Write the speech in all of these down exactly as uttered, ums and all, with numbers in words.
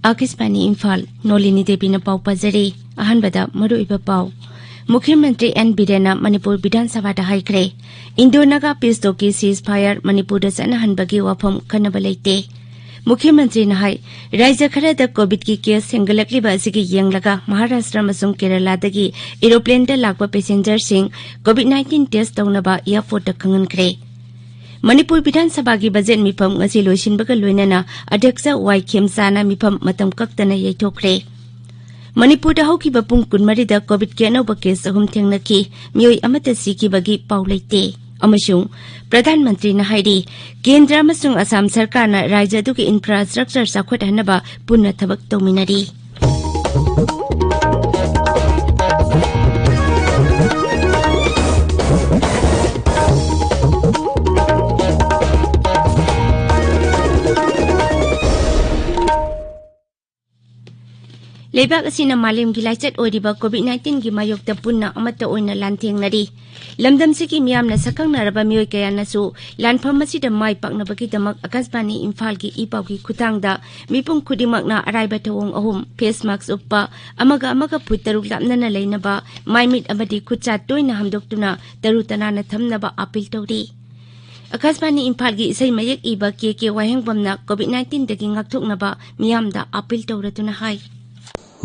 ꯑꯥꯀꯥꯁꯕꯥꯅꯤ ꯏꯝꯐꯥꯜ, ꯅꯣꯂꯤꯅꯤ ꯗꯦꯕꯤꯅ ꯄꯥꯎ ꯄꯥꯖꯔꯤ꯫ ꯑꯍꯥꯟꯕꯗ ꯃꯔꯨꯑꯣꯏꯕ ꯄꯥꯎ꯫ ꯃꯨꯈ꯭ꯌ ꯃꯟꯇ꯭ꯔꯤ ꯑꯦꯟ ꯕꯤꯔꯦꯟꯅ ꯃꯅꯤꯄꯨꯔ ꯕꯤꯙꯥꯟ ꯁꯚꯥꯗ ꯍꯥꯏꯈ꯭ꯔꯦ, ꯏꯟꯗꯣ ꯅꯥꯒꯥ ꯄꯤꯁ ꯇꯣꯛꯀꯤ ꯁꯤꯖ ꯐꯥꯌꯔ ꯃꯅꯤꯄꯨꯔꯗ ꯆꯠꯅꯍꯟꯕꯒꯤ ꯋꯥꯐꯝ ꯈꯟꯅꯕ ꯂꯩꯇꯦ꯫ ꯃꯨꯈ꯭ꯌ ꯃꯟꯇ꯭ꯔꯤꯅ ꯍꯥꯏ, ꯔꯥꯖ꯭ꯌ ꯈꯔꯗ ꯀꯣꯚꯤꯗꯀꯤ ꯀꯦꯁ ꯍꯦꯟꯒꯠꯂꯛꯂꯤꯕ ꯑꯁꯤꯒꯤ ꯌꯦꯡꯂꯒ ꯃꯍꯥꯔꯥꯁꯇ꯭ꯔ ꯑꯃꯁꯨꯡ ꯀꯦꯔꯂꯥꯗꯒꯤ ꯑꯦꯔꯣꯄ꯭ꯂꯦꯟꯗ ꯂꯥꯛꯄ ꯄꯦꯁꯦꯟꯖꯔꯁꯤꯡ ꯀꯣꯚꯤꯗ ꯅꯥꯏꯟꯇꯤꯟ ꯇꯦꯁ ꯇꯧꯅꯕ ꯑꯦꯌꯔꯄꯣꯔꯠꯇ ꯈꯪꯍꯟꯈ꯭ꯔꯦ꯫ ꯃꯅꯤꯄꯨꯔ ꯕꯤꯙꯥꯟ ꯁꯚꯥꯒꯤ ꯕꯖꯦꯠ ꯃꯤꯐꯝ ꯉꯁꯤ ꯂꯣꯏꯁꯤꯟꯕꯒ ꯂꯣꯏꯅꯅ ꯑꯗ꯭ꯌꯛꯁ ꯋꯥꯏ ꯈꯦꯝꯆꯥꯅ ꯃꯤꯐꯝ ꯃꯇꯝ ꯀꯛꯇꯅ ꯌꯩꯊꯣꯛꯈ꯭ꯔꯦ꯫ ꯃꯅꯤꯄꯨꯔꯗ ꯍꯧꯈꯤꯕ ꯄꯨꯡ ꯀꯨꯟꯃꯔꯤꯗ ꯀꯣꯚꯤꯗꯀꯤ ꯑꯅꯧꯕ ꯀꯦꯁ ꯑꯍꯨꯝ ꯊꯦꯡꯅꯈꯤ꯫ ꯃꯤꯑꯣꯏ ꯑꯃꯠꯇ ꯁꯤꯈꯤꯕꯒꯤ ꯄꯥꯎ ꯂꯩꯇꯦ꯫ ꯑꯃꯁꯨꯡ ꯄ꯭ꯔꯙꯥꯟ ꯃꯟꯇ꯭ꯔꯤꯅ ꯍꯥꯏꯔꯤ, ꯀꯦꯟꯗ꯭ꯔ ꯑꯃꯁꯨꯡ ꯑꯁꯥꯝ ꯁꯔꯀꯥꯔꯅ ꯔꯥꯖ꯭ꯌ ꯑꯗꯨꯒꯤ ꯏꯟꯐ꯭ꯔꯥꯁ꯭ꯇ꯭ꯔꯛꯆꯔ ꯆꯥꯎꯈꯠꯍꯟꯅꯕ ꯄꯨꯟꯅ ꯊꯕꯛ ꯇꯧꯃꯤꯟꯅꯔꯤ꯫ ꯂꯩꯕꯥꯛ ꯑꯁꯤꯅ ꯃꯥꯂꯦꯝꯒꯤ ꯂꯥꯏꯆꯠ ꯑꯣꯏꯔꯤꯕ ꯀꯣꯚꯤꯗ ꯅꯥꯏꯟꯇꯤꯟꯒꯤ ꯃꯥꯌꯣꯛꯇ ꯄꯨꯟꯅ ꯑꯃꯠꯇ ꯑꯣꯏꯅ ꯂꯥꯟꯊꯦꯡꯅꯔꯤ꯫ ꯂꯝꯗꯝꯁꯤꯒꯤ ꯃꯤꯌꯥꯝꯅ ꯁꯛꯈꯪꯅꯔꯕ ꯃꯤꯑꯣꯏ ꯀꯌꯥꯅꯁꯨ ꯂꯥꯟꯐꯝ ꯑꯁꯤꯗ ꯃꯥꯏ ꯄꯥꯛꯅꯕꯒꯤꯗꯃꯛ ꯑꯀꯥꯁꯕꯥꯅꯤ ꯏꯝꯐꯥꯜꯒꯤ ꯏ ꯄꯥꯎꯒꯤ ꯈꯨꯠꯊꯥꯡꯗ ꯃꯤꯄꯨꯝ ꯈꯨꯗꯤꯡꯃꯛꯅ ꯑꯔꯥꯏꯕ ꯊꯧꯑꯣꯡ ꯑꯍꯨꯝ: ꯐꯦꯁ ꯃꯥꯁꯛ ꯎꯞꯄ, ꯑꯃꯒ ꯑꯃꯒ ꯐꯨꯠ ꯇꯔꯨꯛ ꯂꯥꯞꯅꯅ ꯂꯩꯅꯕ, ꯃꯥꯏꯃꯤꯠ ꯑꯃꯗꯤ ꯈꯨꯠꯁꯥ ꯇꯣꯏꯅ ꯍꯥꯝꯗꯣꯛꯇꯨꯅ ꯇꯔꯨ ꯇꯅꯥꯟꯅ ꯊꯝꯅꯕ ꯑꯥꯄꯤꯜ ꯇꯧꯔꯤ꯫ ꯑꯀꯥꯁꯕꯥꯅꯤ ꯏꯝꯐꯥꯜꯒꯤ ꯏꯁꯩ ꯃꯌꯦꯛ ꯏꯕ ꯀꯦ ꯀꯦ ꯋꯥꯍꯦꯡꯕꯝꯅ ꯀꯣꯚꯤꯗ ꯅꯥꯏꯟꯇꯤꯟꯗꯒꯤ ꯉꯥꯛꯊꯣꯛꯅꯕ ꯃꯤꯌꯥꯝꯗ ꯑꯥꯄꯤꯜ ꯇꯧꯔꯗꯨꯅ ꯍꯥꯏ꯫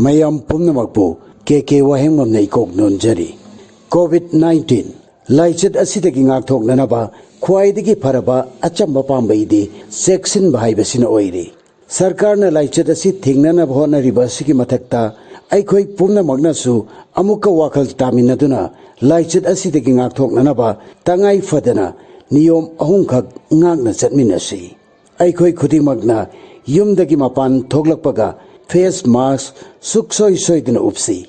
ꯃꯌꯥꯝ ꯄꯨꯝꯅꯃꯛꯄꯨ ꯀꯦ ꯀꯦ ꯋꯥꯍꯦꯡꯕꯝꯅ ꯏꯀꯣꯛ ꯅꯣꯟꯖꯔꯤ꯫ ꯀꯣꯚꯤꯗ ꯅꯥꯏꯟꯇꯤꯟ ꯂꯥꯏꯆꯠ ꯑꯁꯤꯗꯒꯤ ꯉꯥꯛꯊꯣꯛꯅꯅꯕ ꯈ꯭ꯋꯥꯏꯗꯒꯤ ꯐꯔꯕ ꯑꯆꯝꯕ ꯄꯥꯝꯕꯩꯗꯤ ꯆꯦꯛꯁꯤꯟꯕ ꯍꯥꯏꯕꯁꯤꯅ ꯑꯣꯏꯔꯤ꯫ ꯁꯔꯀꯥꯔꯅ ꯂꯥꯏꯆꯠ ꯑꯁꯤ ꯊꯤꯡꯅꯅꯕ ꯍꯣꯠꯅꯔꯤꯕ ꯑꯁꯤꯒꯤ ꯃꯊꯛꯇ ꯑꯩꯈꯣꯏ ꯄꯨꯝꯅꯃꯛꯅꯁꯨ ꯑꯃꯨꯛꯀ ꯋꯥꯈꯜ ꯇꯥꯃꯤꯟꯅꯗꯨꯅ ꯂꯥꯏꯆꯠ ꯑꯁꯤꯗꯒꯤ ꯉꯥꯛꯊꯣꯛꯅꯅꯕ ꯇꯉꯥꯏ ꯐꯗꯅ ꯅꯤꯌꯣꯝ ꯑꯍꯨꯝꯈꯛ ꯉꯥꯛꯅ ꯆꯠꯃꯤꯟꯅꯁꯤ꯫ ꯑꯩꯈꯣꯏ ꯈꯨꯗꯤꯡꯃꯛꯅ ꯌꯨꯝꯗꯒꯤ ꯃꯄꯥꯟ ꯊꯣꯛꯂꯛꯄꯒ ꯐꯦꯁ ꯃꯥꯁꯛ ꯁꯨꯛꯁꯣꯏ ꯁꯣꯏꯗꯅ ꯎꯞꯁꯤ꯫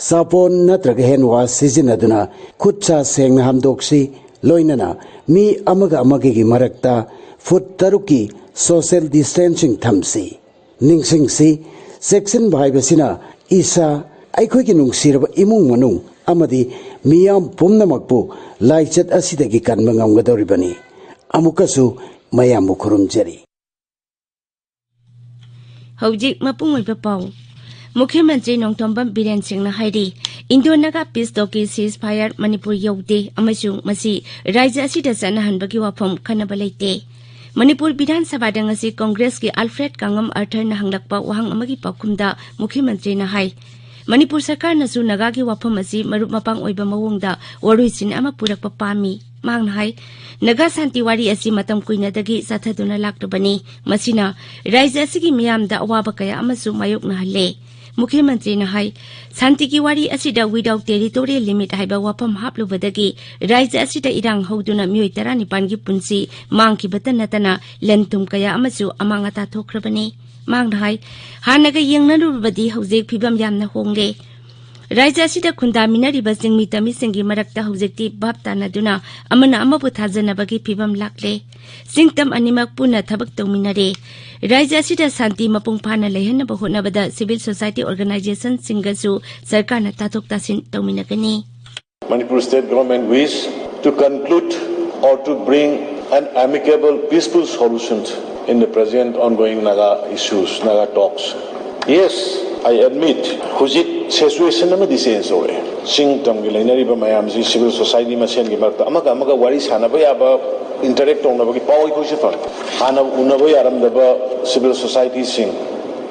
ꯁꯥꯄꯣꯟ ꯅꯠꯇ꯭ꯔꯒ ꯍꯦꯟ ꯋꯥꯁ ꯁꯤꯖꯤꯟꯅꯗꯨꯅ ꯈꯨꯠ ꯁꯥ ꯁꯦꯡꯅ ꯍꯥꯝꯗꯣꯛꯁꯤ꯫ ꯂꯣꯏꯅꯅ ꯃꯤ ꯑꯃꯒ ꯑꯃꯒꯒꯤ ꯃꯔꯛꯇ ꯐꯨꯠ ꯇꯔꯨꯛꯀꯤ ꯁꯣꯁꯦꯜ ꯗꯤꯁꯇꯦꯟꯁꯤꯡ ꯊꯝꯁꯤ꯫ ꯅꯤꯡꯁꯤꯡꯁꯤ, ꯆꯦꯛꯁꯤꯟꯕ ꯍꯥꯏꯕꯁꯤꯅ ꯏꯁꯥ, ꯑꯩꯈꯣꯏꯒꯤ ꯅꯨꯡꯁꯤꯔꯕ ꯏꯃꯨꯡ ꯃꯅꯨꯡ ꯑꯃꯗꯤ ꯃꯤꯌꯥꯝ ꯄꯨꯝꯅꯃꯛꯄꯨ ꯂꯥꯏꯆꯠ ꯑꯁꯤꯗꯒꯤ ꯀꯟꯕ ꯉꯝꯒꯗꯧꯔꯤꯕꯅꯤ꯫ ꯑꯃꯨꯛꯀꯁꯨ ꯃꯌꯥꯝꯕꯨ ꯈꯨꯔꯨꯝꯖꯔꯤ꯫ ꯍꯧꯖꯤꯛ ꯃꯄꯨꯡ ꯑꯣꯏꯕ ꯄꯥꯎ꯫ ꯃꯨꯈ꯭ꯌ ꯃꯟꯇ꯭ꯔꯤ ꯅꯣꯡꯊꯣꯝꯕꯝ ꯕꯤꯔꯦꯟ ꯁꯤꯡꯅ ꯍꯥꯏꯔꯤ, ꯏꯟꯗꯣ ꯅꯥꯒꯥ ꯄꯤꯁ ꯇꯣꯛꯀꯤ ceasefire ꯃꯅꯤꯄꯨꯔ ꯌꯧꯗꯦ ꯑꯃꯁꯨꯡ ꯃꯁꯤ ꯔꯥꯖ꯭ꯌ ꯑꯁꯤꯗ ꯆꯠꯅꯍꯟꯕꯒꯤ ꯋꯥꯐꯝ ꯈꯟꯅꯕ ꯂꯩꯇꯦ꯫ ꯃꯅꯤꯄꯨꯔ ꯕꯤꯙꯥꯟ ꯁꯚꯥꯗ ꯉꯁꯤ ꯀꯣꯡꯒ꯭ꯔꯦꯁꯀꯤ ꯑꯜꯐ꯭ꯔꯦꯗ ꯀꯥꯡꯉꯝ ꯑꯥꯔꯊꯔꯅ ꯍꯪꯂꯛꯄ ꯋꯥꯍꯪ ꯑꯃꯒꯤ ꯄꯥꯎꯈꯨꯝꯗ ꯃꯨꯈ꯭ꯌ ꯃꯟꯇ꯭ꯔꯤꯅ ꯍꯥꯏ, ꯃꯅꯤꯄꯨꯔ ꯁꯔꯀꯥꯔꯅꯁꯨ ꯅꯥꯒꯥꯒꯤ ꯋꯥꯐꯝ ꯑꯁꯤ ꯃꯔꯨꯞ ꯃꯄꯥꯡ ꯑꯣꯏꯕ ꯃꯑꯣꯡꯗ ꯋꯥꯔꯣꯏꯁꯤꯟ ꯑꯃ ꯄꯨꯔꯛꯄ ꯄꯥꯝꯃꯤ꯫ ꯃꯍꯥꯛꯅ ꯍꯥꯏ, ꯅꯥꯒꯥ ꯁꯥꯟꯇꯤ ꯋꯥꯔꯤ ꯑꯁꯤ ꯃꯇꯝ ꯀꯨꯏꯅꯗꯒꯤ ꯆꯠꯊꯗꯨꯅ ꯂꯥꯛꯂꯕꯅꯤ꯫ ꯃꯁꯤꯅ ꯔꯥꯖ꯭ꯌ ꯑꯁꯤꯒꯤ ꯃꯤꯌꯥꯝꯗ ꯑꯋꯥꯕ ꯀꯌꯥ ꯑꯃꯁꯨ ꯃꯥꯌꯣꯛꯅꯍꯜꯂꯦ꯫ ꯃꯨꯈ꯭ꯌ ꯃꯟꯇ꯭ꯔꯤꯅ ꯍꯥꯏ, ꯁꯥꯟꯇꯤꯒꯤ ꯋꯥꯔꯤ ꯑꯁꯤꯗ without territorial limit ꯍꯥꯏꯕ ꯋꯥꯐꯝ ꯍꯥꯞꯂꯨꯕꯗꯒꯤ ꯔꯥꯖ꯭ꯌ ꯑꯁꯤꯗ ꯏꯔꯥꯡ ꯍꯧꯗꯨꯅ ꯃꯤꯑꯣꯏ ꯇꯔꯥꯅꯤꯄꯥꯟꯒꯤ ꯄꯨꯟꯁꯤ ꯃꯥꯡꯈꯤꯕꯇ ꯅꯠꯇꯅ ꯂꯟ ꯊꯨꯝ ꯀꯌꯥ ꯑꯃꯁꯨ ꯑꯃꯥꯡ ꯑꯇꯥ ꯊꯣꯛꯈ꯭ꯔꯕꯅꯤ꯫ ꯃꯍꯥꯛꯅ ꯍꯥꯏ, ꯍꯥꯟꯅꯒ ꯌꯦꯡꯅꯔꯨꯔꯕꯗꯤ ꯍꯧꯖꯤꯛ ꯐꯤꯕꯝ ꯌꯥꯝꯅ ꯍꯣꯡꯂꯦ꯫ ꯔꯥꯖ꯭ꯌ ꯑꯁꯤꯗ ꯈꯨꯟꯗꯥꯃꯤꯟꯅꯔꯤꯕ ꯆꯤꯡꯃꯤ ꯇꯝꯃꯤꯁꯤꯡꯒꯤ ꯃꯔꯛꯇ ꯍꯧꯖꯤꯛꯇꯤ ꯚꯥꯞ ꯇꯥꯅꯗꯨꯅ ꯑꯃꯅ ꯑꯃꯕꯨ ꯊꯥꯖꯅꯕꯒꯤ ꯐꯤꯕꯝ ꯂꯥꯛꯂꯦ꯫ ꯆꯤꯡ ꯇꯝ ꯑꯅꯤꯃꯛ ꯄꯨꯟꯅ ꯊꯕꯛ ꯇꯧꯃꯤꯟꯅꯔꯦ꯫ ꯔꯥꯖ꯭ꯌ ꯑꯁꯤꯗ ꯁꯥꯟꯇꯤ ꯃꯄꯨꯡ ꯐꯥꯅ ꯂꯩꯍꯟꯅꯕ ꯍꯣꯠꯅꯕꯗ civil society organizationꯁꯤꯡꯒꯁꯨ ꯁꯔꯀꯥꯔꯅ ꯇꯥꯊꯣꯛ ꯇꯥꯁꯤꯟ ꯇꯧꯃꯤꯟꯅꯒꯅꯤ꯫ Manipur state government wish to conclude or to bring an amicable, peaceful solution in the present ongoing Naga issues, Naga talks. Yes, I admit, ꯍꯧꯖꯤꯛ situation ꯑꯃꯗꯤ change ꯇꯧꯔꯛꯑꯦ꯫ ꯆꯤꯡ ꯇꯝꯒꯤ ꯂꯩꯅꯔꯤꯕ ꯃꯌꯥꯝꯁꯤ civil society ꯃꯁꯦꯟꯒꯤ ꯃꯔꯛꯇ ꯑꯃꯒ ꯑꯃꯒ ꯋꯥꯔꯤ ꯁꯥꯟꯅꯕ ꯌꯥꯕ, interact ꯇꯧꯅꯕꯒꯤ ꯄꯥꯎ ꯑꯩꯈꯣꯏꯁꯦ ꯐꯪꯉꯦ꯫ ꯍꯥꯟꯅ ꯎꯅꯕ ꯌꯥꯔꯝꯗꯕ civil societyꯁꯤꯡ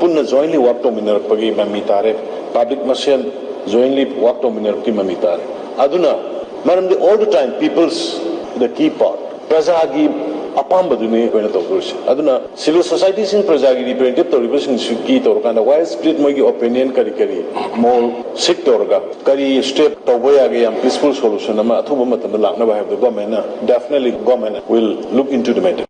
ꯄꯨꯟꯅ jointly work ꯇꯧꯃꯤꯟꯅꯔꯛꯄꯒꯤ ꯃꯃꯤ ꯇꯥꯔꯦ꯫ Public ꯃꯁꯦꯟ jointly work ꯇꯧꯃꯤꯟꯅꯔꯛꯄꯒꯤ ꯃꯃꯤ ꯇꯥꯔꯦ꯫ ꯑꯗꯨꯅ ꯃꯔꯝꯗꯤ all the time people's the key part꯫ ꯄ꯭ꯔꯖꯥꯒꯤ ꯑꯄꯥꯝꯕꯗꯨꯅꯤ ꯑꯩꯈꯣꯏꯅ ꯇꯧꯗꯣꯏꯁꯦ꯫ ꯑꯗꯨꯅ civil societyꯁꯤꯡ, ꯄ꯭ꯔꯖꯥꯒꯤ representative ꯇꯧꯔꯤꯕꯁꯤꯡꯁꯤꯒꯤ ꯇꯧꯔꯀꯥꯟꯗ wide spread ꯃꯣꯏꯒꯤ opinion ꯀꯔꯤ ꯀꯔꯤ ꯃꯣꯜ seek ꯇꯧꯔꯒ ꯀꯔꯤ step ꯇꯧꯕ ꯌꯥꯒꯦ, ꯌꯥꯝ peaceful solution ꯑꯃ ꯑꯊꯨꯕ ꯃꯇꯝꯗ ꯂꯥꯛꯅꯕ ꯍꯥꯏꯕꯗꯨ governmentꯅ, definitely government will look into the matter꯫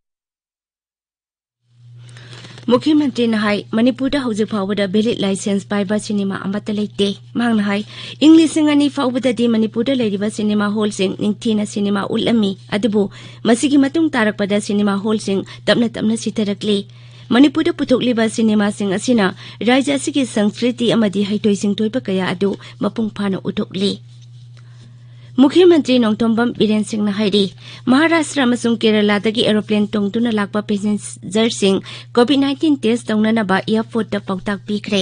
ꯃꯨꯈ꯭ꯌ ꯃꯟꯇ꯭ꯔꯤꯅ ꯍꯥꯏ, ꯃꯅꯤꯄꯨꯔꯗ ꯍꯧꯖꯤꯛ ꯐꯥꯎꯕꯗ valid license ꯄꯥꯏꯕ ꯁꯤꯅꯦꯃꯥ ꯑꯃꯠꯇ ꯂꯩꯇꯦ꯫ ꯃꯍꯥꯛꯅ ꯍꯥꯏ, ꯏꯪ ꯂꯤꯁꯤꯡ ꯑꯅꯤ ꯐꯥꯎꯕꯗꯗꯤ ꯃꯅꯤꯄꯨꯔꯗ ꯂꯩꯔꯤꯕ ꯁꯤꯅꯦꯃꯥ ꯍꯣꯜꯁꯤꯡ ꯅꯤꯡꯊꯤꯅ ꯁꯤꯅꯦꯃꯥ ꯎꯠꯂꯝꯃꯤ, ꯑꯗꯨꯕꯨ ꯃꯁꯤꯒꯤ ꯃꯇꯨꯡ ꯇꯥꯔꯛꯄꯗ ꯁꯤꯅꯦꯃꯥ ꯍꯣꯜꯁꯤꯡ ꯇꯞꯅ ꯇꯞꯅ ꯁꯤꯊꯔꯛꯂꯤ꯫ ꯃꯅꯤꯄꯨꯔꯗ ꯄꯨꯊꯣꯛꯂꯤꯕ ꯁꯤꯅꯦꯃꯥꯁꯤꯡ ꯑꯁꯤꯅ ꯔꯥꯖ꯭ꯌ ꯑꯁꯤꯒꯤ ꯁꯪꯁ꯭ꯀ꯭ꯔꯤꯇꯤ ꯑꯃꯗꯤ ꯍꯩꯊꯣꯏ ꯁꯤꯡꯊꯣꯏꯕ ꯀꯌꯥ ꯑꯗꯨ ꯃꯄꯨꯡ ꯐꯥꯅ ꯎꯠꯊꯣꯛꯂꯤ꯫ ꯃꯨꯈ꯭ꯌ ꯃꯟꯇ꯭ꯔꯤ ꯅꯣꯡꯊꯣꯝꯕꯝ ꯕꯤꯔꯦꯟ ꯁꯤꯡꯅ ꯍꯥꯏꯔꯤ, ꯃꯍꯥꯔꯥꯁꯇ꯭ꯔ ꯑꯃꯁꯨꯡ ꯀꯦꯔꯂꯥꯗꯒꯤ ꯑꯦꯔꯣꯄ꯭ꯂꯦꯟ ꯇꯣꯡꯗꯨꯅ ꯂꯥꯛꯄ ꯄꯦꯁꯦꯟꯖꯔꯁꯤꯡ ꯀꯣꯚꯤꯗ ꯅꯥꯏꯟꯇꯤꯟ ꯇꯦꯁ ꯇꯧꯅꯅꯕ ꯑꯦꯌꯔꯄꯣꯔꯠꯇ ꯄꯥꯎꯇꯥꯛ ꯄꯤꯈ꯭ꯔꯦ꯫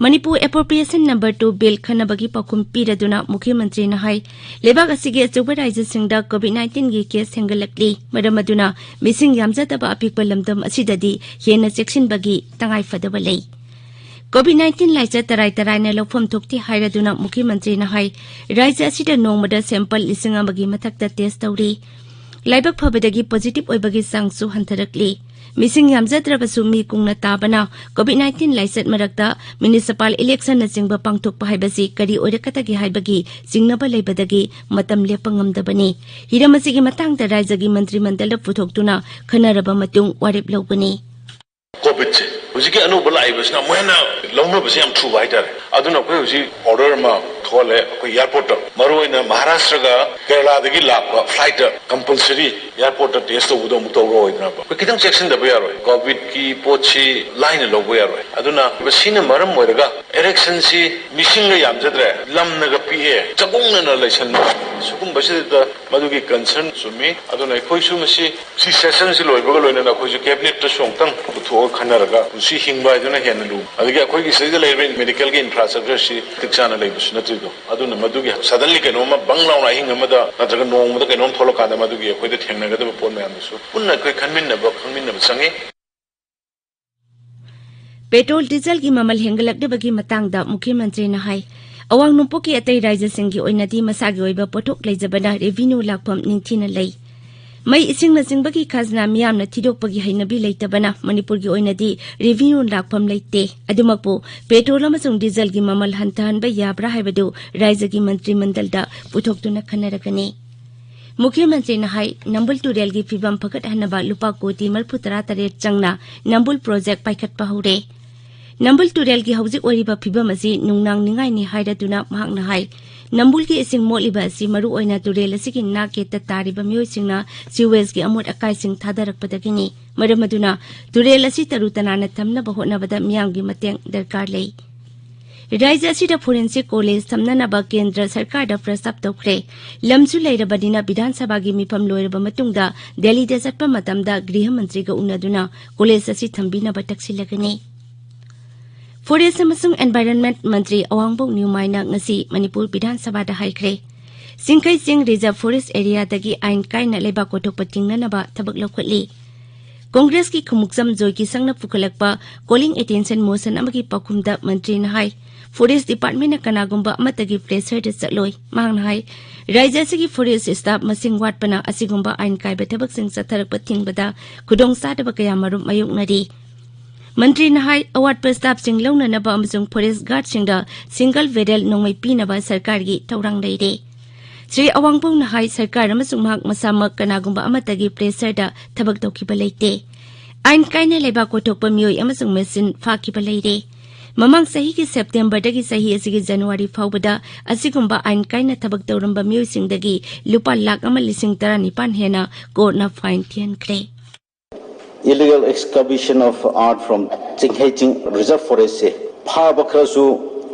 ꯃꯅꯤꯄꯨꯔ ꯑꯦꯄ꯭ꯔꯣꯄ꯭ꯔꯤꯌꯦꯁꯟ ꯅꯝꯕꯔ ꯇꯨ ꯕꯤꯜ ꯈꯟꯅꯕꯒꯤ ꯄꯥꯎꯈꯨꯝ ꯄꯤꯔꯗꯨꯅ ꯃꯨꯈ꯭ꯌ ꯃꯟꯇ꯭ꯔꯤꯅ ꯍꯥꯏ, ꯂꯩꯕꯥꯛ ꯑꯁꯤꯒꯤ ꯑꯆꯧꯕ ꯔꯥꯖ꯭ꯌꯁꯤꯡꯗ ꯀꯣꯚꯤꯗ ꯅꯥꯏꯟꯇꯤꯟꯒꯤ ꯀꯦꯁ ꯍꯦꯟꯒꯠꯂꯛꯂꯤ, ꯃꯔꯝ ꯑꯗꯨꯅ ꯃꯤꯁꯤꯡ ꯌꯥꯝꯖꯗꯕ ꯑꯄꯤꯛꯄ ꯂꯝꯗꯝ ꯑꯁꯤꯗꯗꯤ ꯍꯦꯟꯅ ꯆꯦꯛꯁꯤꯟꯕꯒꯤ ꯇꯉꯥꯏꯐꯗꯕ ꯂꯩ꯫ ꯀꯣꯚꯤꯗ ꯅꯥꯏꯟꯇꯤꯟ ꯂꯥꯏꯆꯠ ꯇꯔꯥꯏ ꯇꯔꯥꯏꯅ ꯂꯧꯐꯝ ꯊꯣꯛꯇꯦ ꯍꯥꯏꯔꯗꯨꯅ ꯃꯨꯈ꯭ꯌ ꯃꯟꯇ꯭ꯔꯤꯅ ꯍꯥꯏ, ꯔꯥꯖ꯭ꯌ ꯑꯁꯤꯗ ꯅꯣꯡꯃꯗ ꯁꯦꯝꯄꯜ ꯂꯤꯁꯤꯡ ꯑꯃꯒꯤ ꯃꯊꯛꯇ ꯇꯦꯁ ꯇꯧꯔꯤ꯫ ꯂꯥꯏꯕꯛ ꯐꯕꯗꯒꯤ ꯄꯣꯖꯤꯇꯤꯚ ꯑꯣꯏꯕꯒꯤ ꯆꯥꯡꯁꯨ ꯍꯟꯊꯔꯛꯂꯤ꯫ ꯃꯤꯁꯤꯡ ꯌꯥꯝꯖꯗ꯭ꯔꯕꯁꯨ ꯃꯤ ꯀꯨꯡꯅ ꯇꯥꯕꯅ ꯀꯣꯚꯤꯗ ꯅꯥꯏꯟꯇꯤꯟ ꯂꯥꯏꯆꯠ ꯃꯔꯛꯇ ꯃ꯭ꯌꯨꯅꯤꯁꯤꯄꯥꯜ ꯏꯂꯦꯛꯁꯟꯅꯆꯤꯡꯕ ꯄꯥꯡꯊꯣꯛꯄ ꯍꯥꯏꯕꯁꯤ ꯀꯔꯤ ꯑꯣꯏꯔꯛꯀꯗꯒꯦ ꯍꯥꯏꯕꯒꯤ ꯆꯤꯡꯅꯕ ꯂꯩꯕꯗꯒꯤ ꯃꯇꯝ ꯂꯦꯞꯄ ꯉꯝꯗꯕꯅꯤ꯫ ꯍꯤꯔꯝ ꯑꯁꯤꯒꯤ ꯃꯇꯥꯡꯗ ꯔꯥꯖ꯭ꯌꯒꯤ ꯃꯟꯇ꯭ꯔꯤ ꯃꯟꯗꯜꯗ ꯄꯨꯊꯣꯛꯇꯨꯅ ꯈꯟꯅꯔꯕ ꯃꯇꯨꯡ ꯋꯥꯔꯦꯞ ꯂꯧꯒꯅꯤ꯫ ꯀꯣꯚꯤꯗꯁꯦ ꯍꯧꯖꯤꯛꯀꯤ ꯑꯅꯧꯕ ꯂꯥꯛꯏꯕꯁꯤꯅ ꯑꯃꯨꯛ ꯍꯦꯟꯅ ꯂꯧꯅꯕꯁꯦ ꯌꯥꯝ ꯊꯨꯕ ꯍꯥꯏꯇꯥꯔꯦ꯫ ꯑꯗꯨꯅ ꯑꯩꯈꯣꯏ ꯍꯧꯖꯤꯛ ꯑꯣꯔꯗꯔ ꯑꯃ ꯊꯣꯛꯍꯜꯂꯦ, ꯑꯩꯈꯣꯏ ꯑꯦꯌꯥꯔꯄꯣꯔꯠꯇ, ꯃꯔꯨꯑꯣꯏꯅ ꯃꯍꯥꯔꯥꯁꯇ꯭ꯔꯒ ꯀꯦꯔꯂꯥꯗꯒꯤ ꯂꯥꯛꯄ ꯐ꯭ꯂꯥꯏꯠꯇ ꯀꯝꯄꯜꯁꯔꯤ ꯑꯦꯌꯥꯔꯄꯣꯔꯠꯇ ꯇꯦꯁ ꯇꯧꯕꯗꯣ ꯑꯃꯨꯛ ꯇꯧꯔꯛꯑꯣꯏꯗꯅꯕ꯫ ꯑꯩꯈꯣꯏ ꯈꯤꯇꯪ ꯆꯦꯛꯁꯤꯟꯗꯕ ꯌꯥꯔꯣꯏ꯫ ꯀꯣꯚꯤꯗꯀꯤ ꯄꯣꯠꯁꯤ ꯂꯥꯏꯅ ꯂꯧꯕ ꯌꯥꯔꯣꯏ꯫ ꯑꯗꯨꯅ ꯁꯤꯅ ꯃꯔꯝ ꯑꯣꯏꯔꯒ ꯏꯂꯦꯛꯁꯟꯁꯤ ꯃꯤꯁꯤꯡꯒ ꯌꯥꯝꯖꯗ꯭ꯔꯦ, ꯂꯝꯅꯒ ꯄꯤꯛꯑꯦ, ꯆꯒꯨꯡꯅꯅ ꯂꯩꯁꯟꯕ, ꯁꯤꯒꯨꯝꯕꯁꯤꯗ ꯃꯗꯨꯒꯤ ꯀꯟꯁꯔꯟ ꯆꯨꯝꯃꯤ꯫ ꯑꯗꯨꯅ ꯑꯩꯈꯣꯏꯁꯨ ꯃꯁꯤ ꯁꯤ ꯁꯦꯁꯟꯁꯤ ꯂꯣꯏꯕꯒ ꯂꯣꯏꯅꯅ ꯑꯩꯈꯣꯏꯁꯨ ꯀꯦꯕꯤꯅꯦꯠꯇꯁꯨ ꯑꯃꯨꯛꯇꯪ ꯄꯨꯊꯣꯛꯑꯒ ꯈꯟꯅꯔꯒ ꯄꯨꯟꯁꯤ ꯍꯤꯡꯕ ꯍꯥꯏꯗꯨꯅ ꯍꯦꯟꯅ ꯂꯨ꯫ ꯑꯗꯒꯤ ꯑꯩꯈꯣꯏꯒꯤ ꯁꯤꯗꯩꯗ ꯂꯩꯔꯤꯕ ꯃꯦꯗꯤꯀꯦꯜꯒꯤ ꯏꯟꯐ꯭ꯔꯥꯁ꯭ꯇ꯭ꯔꯛꯆꯔꯁꯤ ꯃꯇꯤꯛ ꯆꯥꯅ ꯂꯩꯕꯁꯨ ꯅꯠꯇ꯭ꯔꯤꯗꯣ꯫ ꯑꯗꯨꯅ ꯃꯗꯨꯒꯤ ꯁꯗꯟꯂꯤ ꯀꯩꯅꯣꯝꯃ ꯕꯪ ꯂꯥꯎꯅ ꯑꯍꯤꯡ ꯑꯃꯗ ꯅꯠꯇ꯭ꯔꯒ ꯅꯣꯡꯃꯗ ꯀꯩꯅꯣꯝ ꯊꯣꯛꯂꯛꯀꯥꯟꯗ ꯃꯗꯨꯒꯤ ꯑꯩꯈꯣꯏꯗ ꯊꯦꯡꯅꯒꯗꯕ ꯄꯣꯠ ꯃꯌꯥꯝꯗꯨꯁꯨ ꯄꯨꯟꯅ ꯑꯩꯈꯣꯏ ꯈꯟꯃꯤꯟꯅꯕ, ꯈꯪꯃꯤꯟꯅꯕ ꯆꯪꯉꯤ꯫ ꯄꯦꯇ꯭ꯔꯣꯜ ꯗꯤꯖꯜꯒꯤ ꯃꯃꯜ ꯍꯦꯟꯒꯠꯂꯛꯂꯤꯕꯒꯤ ꯃꯇꯥꯡꯗ ꯃꯨꯈ꯭ꯌ ꯃꯟꯇ꯭ꯔꯤꯅ ꯍꯥꯏ, ꯑꯋꯥꯡ ꯅꯣꯡꯄꯣꯛꯀꯤ ꯑꯇꯩ ꯔꯥꯖ꯭ꯌꯁꯤꯡꯒꯤ ꯑꯣꯏꯅꯗꯤ ꯃꯁꯥꯒꯤ ꯑꯣꯏꯕ ꯄꯣꯠꯊꯣꯛ ꯂꯩꯖꯕꯅ ꯔꯦꯚꯤꯅ꯭ꯌꯨ ꯂꯥꯛꯐꯝ ꯅꯤꯡꯊꯤꯅ ꯂꯩ꯫ ꯃꯩ ꯏꯁꯤꯡꯅꯆꯤꯡꯕꯒꯤ ꯈꯥꯖꯅꯥ ꯃꯤꯌꯥꯝꯅ ꯊꯤꯗꯣꯛꯄꯒꯤ ꯍꯩꯅꯕꯤ ꯂꯩꯇꯕꯅ ꯃꯅꯤꯄꯨꯔꯒꯤ ꯑꯣꯏꯅꯗꯤ ꯔꯦꯚꯤꯅ꯭ꯌꯨ ꯂꯥꯛꯐꯝ ꯂꯩꯇꯦ꯫ ꯑꯗꯨꯃꯛꯄꯨ ꯄꯦꯇ꯭ꯔꯣꯜ ꯑꯃꯁꯨꯡ ꯗꯤꯖꯜꯒꯤ ꯃꯃꯜ ꯍꯟꯊꯍꯟꯕ ꯌꯥꯕ꯭ꯔꯥ ꯍꯥꯏꯕꯗꯨ ꯔꯥꯖ꯭ꯌꯒꯤ ꯃꯟꯇ꯭ꯔꯤ ꯃꯟꯗꯜꯗ ꯄꯨꯊꯣꯛꯇꯨꯅ ꯈꯟꯅꯔꯒꯅꯤ꯫ ꯃꯨꯈ꯭ꯌ ꯃꯟꯇ꯭ꯔꯤꯅ ꯍꯥꯏ, ꯅꯝꯕꯨꯜ ꯇꯨꯔꯦꯜꯒꯤ ꯐꯤꯕꯝ ꯐꯒꯠꯍꯟꯅꯕ ꯂꯨꯄꯥ ꯀꯣꯇꯤ ꯃꯔꯤꯐꯨ ꯇꯔꯥ ꯇꯔꯦꯠ ꯆꯪꯅ ꯅꯝꯕꯨꯜ ꯄ꯭ꯔꯣꯖꯦꯛ ꯄꯥꯏꯈꯠꯄ ꯍꯧꯔꯦ꯫ ꯅꯝꯕꯨꯜ ꯇꯨꯔꯦꯜꯒꯤ ꯍꯧꯖꯤꯛ ꯑꯣꯏꯔꯤꯕ ꯐꯤꯕꯝ ꯑꯁꯤ ꯅꯨꯡꯅꯥꯡꯅꯤꯡꯉꯥꯏꯅꯤ ꯍꯥꯏꯔꯗꯨꯅ ꯃꯍꯥꯛꯅ ꯍꯥꯏ, ꯅꯝꯕꯨꯜꯒꯤ ꯏꯁꯤꯡ ꯃꯣꯠꯂꯤꯕ ꯑꯁꯤ ꯃꯔꯨꯑꯣꯏꯅ ꯇꯨꯔꯦꯜ ꯑꯁꯤꯒꯤ ꯅꯥꯛ ꯌꯦꯠꯇ ꯇꯥꯔꯤꯕ ꯃꯤꯑꯣꯏꯁꯤꯡꯅ ꯁꯤꯋꯦꯖꯀꯤ ꯑꯃꯣꯠ ꯑꯀꯥꯏꯁꯤꯡ ꯊꯥꯗꯔꯛꯄꯗꯒꯤꯅꯤ꯫ ꯃꯔꯝ ꯑꯗꯨꯅ ꯇꯨꯔꯦꯜ ꯑꯁꯤ ꯇꯔꯨ ꯇꯅꯥꯟꯅ ꯊꯝꯅꯕ ꯍꯣꯠꯅꯕꯗ ꯃꯤꯌꯥꯝꯒꯤ ꯃꯇꯦꯡ ꯗꯔꯀꯥꯔ ꯂꯩ꯫ ꯔꯥꯖ꯭ꯌ ꯑꯁꯤꯗ ꯐꯣꯔꯦꯟꯁꯤꯛ ꯀꯣꯂꯦꯖ ꯊꯝꯅꯅꯕ ꯀꯦꯟꯗ꯭ꯔ ꯁꯔꯀꯥꯔꯗ ꯄ꯭ꯔꯁꯇꯥꯞ ꯇꯧꯈ꯭ꯔꯦ꯫ ꯂꯝꯁꯨ ꯂꯩꯔꯕꯅꯤꯅ ꯕꯤꯙꯥꯟ ꯁꯚꯥꯒꯤ ꯃꯤꯐꯝ ꯂꯣꯏꯔꯕ ꯃꯇꯨꯡꯗ ꯗꯦꯜꯂꯤꯗ ꯆꯠꯄ ꯃꯇꯝꯗ ꯒ꯭ꯔꯤꯍ ꯃꯟꯇ꯭ꯔꯤꯒ ꯎꯅꯗꯨꯅ ꯀꯣꯂꯦꯖ ꯑꯁꯤ ꯊꯝꯕꯤꯅꯕ ꯇꯛꯁꯤꯜꯂꯒꯅꯤ꯫ ꯐꯣꯔꯦꯁ ꯑꯃꯁꯨꯡ ꯑꯦꯟꯚꯥꯏꯔꯟꯃꯦꯟꯠ ꯃꯟꯇ꯭ꯔꯤ ꯑꯋꯥꯡꯕꯧ ꯅ꯭ꯌꯨꯃꯥꯏꯅ ꯉꯁꯤ ꯃꯅꯤꯄꯨꯔ ꯕꯤꯙꯥꯟ ꯁꯚꯥꯗ ꯍꯥꯏꯈ꯭ꯔꯦ, ꯆꯤꯡꯈꯩ ꯆꯤꯡ ꯔꯤꯖꯔꯚ ꯐꯣꯔꯦꯁ ꯑꯦꯔꯤꯌꯥꯗꯒꯤ ꯑꯥꯏꯟ ꯀꯥꯏꯅ ꯂꯩꯕꯥꯛ ꯀꯣꯊꯣꯛꯄ ꯊꯤꯡꯅꯅꯕ ꯊꯕꯛ ꯂꯧꯈꯠꯂꯤ꯫ ꯀꯣꯡꯒ꯭ꯔꯦꯁꯀꯤ ꯈꯨꯃꯨꯛꯆꯝ ꯖꯣꯏ ꯀꯤꯁꯪꯅ ꯄꯨꯈꯠꯂꯛꯄ calling attention motion ꯑꯃꯒꯤ ꯄꯥꯎꯈꯨꯝꯗ ꯃꯟꯇ꯭ꯔꯤꯅ ꯍꯥꯏ, ꯐꯣꯔꯦꯁ ꯗꯤꯄꯥꯔꯠꯃꯦꯟꯅ ꯀꯅꯥꯒꯨꯝꯕ ꯑꯃꯠꯇꯒꯤ ꯄ꯭ꯔꯦꯁꯔꯗ ꯆꯠꯂꯣꯏ꯫ ꯃꯍꯥꯛꯅ ꯍꯥꯏ, ꯔꯥꯖ꯭ꯌ ꯑꯁꯤꯒꯤ ꯐꯣꯔꯦꯁ ꯁ꯭ꯇꯥꯐ ꯃꯁꯤꯡ ꯋꯥꯠꯄꯅ ꯑꯁꯤꯒꯨꯝꯕ ꯑꯥꯏꯟ ꯀꯥꯏꯕ ꯊꯕꯛꯁꯤꯡ ꯆꯠꯊꯔꯛꯄ ꯊꯤꯡꯕꯗ ꯈꯨꯗꯣꯡꯆꯥꯗꯕ ꯀꯌꯥ ꯃꯔꯨꯝ ꯃꯥꯌꯣꯛꯅꯔꯤ꯫ ꯃꯟꯇ꯭ꯔꯤꯅ ꯍꯥꯏ, ꯑꯋꯥꯠꯄ ꯁ꯭ꯇꯥꯐꯁꯤꯡ ꯂꯧꯅꯅꯕ ꯑꯃꯁꯨꯡ ꯐꯣꯔꯦꯁ ꯒꯥꯔꯗꯁꯤꯡꯗ single barrel ꯅꯣꯡꯃꯩ ꯄꯤꯅꯕ ꯁꯔꯀꯥꯔꯒꯤ ꯊꯧꯔꯥꯡ ꯂꯩꯔꯦ꯫ ꯁ꯭ꯔꯤ ꯑꯋꯥꯡꯕꯧꯅ ꯍꯥꯏ, ꯁꯔꯀꯥꯔ ꯑꯃꯁꯨꯡ ꯃꯍꯥꯛ ꯃꯁꯥꯃꯛ ꯀꯅꯥꯒꯨꯝꯕ ꯑꯃꯠꯇꯒꯤ ꯄ꯭ꯔꯦꯁꯔꯗ ꯊꯕꯛ ꯇꯧꯈꯤꯕ ꯂꯩꯇꯦ꯫ ꯑꯥꯏꯟ ꯀꯥꯏꯅ ꯂꯩꯕꯥꯛ ꯀꯣꯊꯣꯛꯄ ꯃꯤꯑꯣꯏ ꯑꯃꯁꯨꯡ ꯃꯦꯁꯤꯟ ꯐꯥꯈꯤꯕ ꯂꯩꯔꯦ꯫ ꯃꯃꯥꯡ ꯆꯍꯤꯒꯤ ꯁꯦꯞꯇꯦꯝꯕꯔꯗꯒꯤ ꯆꯍꯤ ꯑꯁꯤꯒꯤ ꯖꯅꯋꯥꯔꯤ ꯐꯥꯎꯕꯗ ꯑꯁꯤꯒꯨꯝꯕ ꯑꯥꯏꯟ ꯀꯥꯏꯅ ꯊꯕꯛ ꯇꯧꯔꯝꯕ ꯃꯤꯑꯣꯏꯁꯤꯡꯗꯒꯤ ꯂꯨꯄꯥ ꯂꯥꯈ ꯑꯃ ꯂꯤꯁꯤꯡ ꯇꯔꯥꯅꯤꯄꯥꯟ ꯍꯦꯟꯅ ꯀꯣꯔꯠꯅ ꯐꯥꯏꯟ ꯊꯤꯍꯟꯈ꯭ꯔꯦ꯫ Illegal excavation of earth from ꯆꯤꯡꯈꯩ ꯆꯤꯡ ꯔꯤꯖꯔꯚ ꯐꯣꯔꯦꯁꯁꯦ ꯐꯥꯕ ꯈꯔꯁꯨ